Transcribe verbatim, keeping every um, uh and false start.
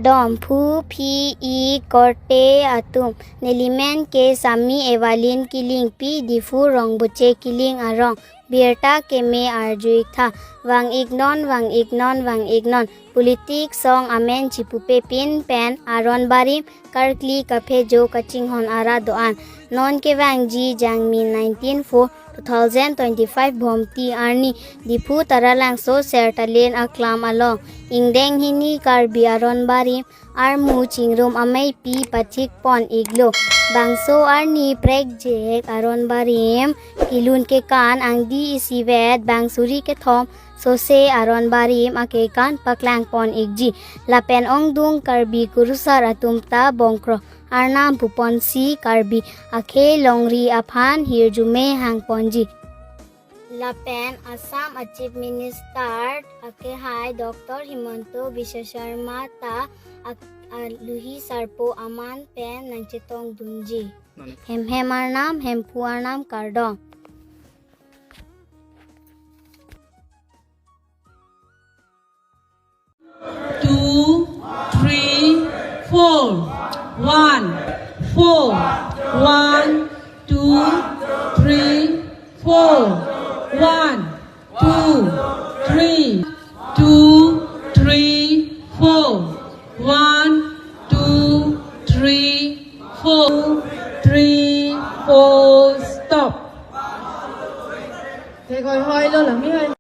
Tom phu phi ik korte atum. Nelimen ke Sami Evalin Killingpi, Diphu Rongboche Killing arong. Birta keme arju-ik tha. Vang-ik non, vang-ik non, vang-ik non. Politics song amen chipupe pin pen aron barim karkli kaphejo kachinghon ara do-an. Non kevangji Jangmi nineteen four two thousand twenty-five Bhomti arni, Diphu Taralangso Sertalin aklam along. Ingdeng hini Karbi aron barim armu chingrum ameipi pathik pon-iklo. Bangso arni prekjek aron barim kelun kekan angdi isivet bang suri kethom sose aron barim akekan paklang pon-ikji. Lapen ongdung Karbi kurusar atum ta bongkrok arnam puponsi Karbi akhei longri aphan hirjume hangponji. Lapen Assam a Chief Minister akehai Doctor Himanta Biswa Sarma ta ak-, aluhi sarpo aman pen nangchetongdunji. Hemhem arnam, Hemphu arnam kardom. Two, three, four. One, four. One, two, three, four. One, two, three. Two, three, four. One, two, three, four. Three, four, stop. Thek hoi hoi lo, lami hoi.